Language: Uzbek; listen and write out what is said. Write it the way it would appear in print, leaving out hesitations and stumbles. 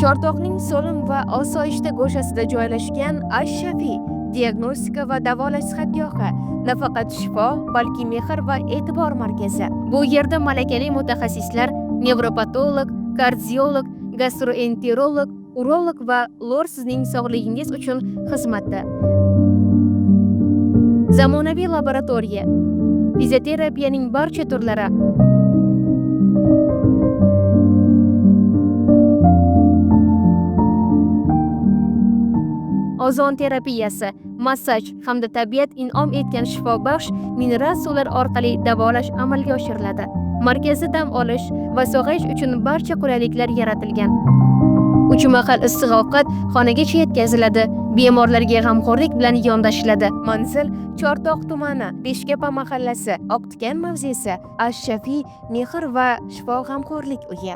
Chortoqning so'lim va osoyishta go'shasida joylashgan Ash-Shafi diagnostika va davolash sihatgohi nafaqat shifo, balki mehr va e'tibor markazi. Bu yerda malakali mutaxassislar, nevropatolog, kardiolog, gastroenterolog, urolog va lor sizning sog'ligingiz uchun xizmatda. Zamonaviy laboratoriya, fizioterapiyaning barcha turlari, ozon terapiyasi, massaj hamda tabiat in'om etgan shifobaxsh mineral suvlar orqali davolash amalga oshiriladi. Markazda dam olish va sog'ayish uchun barcha qulayliklar yaratilgan. Uch mahal issiq ovqat xonagacha yetkaziladi. Bemorlarga g'amxo'rlik bilan yondashiladi. Manzil: Chortoq tumani, Beshkapa mahallasi, Oqtikan mavzesi, Ash-Shafi mehr va shifo g'amxo'rlik uyi.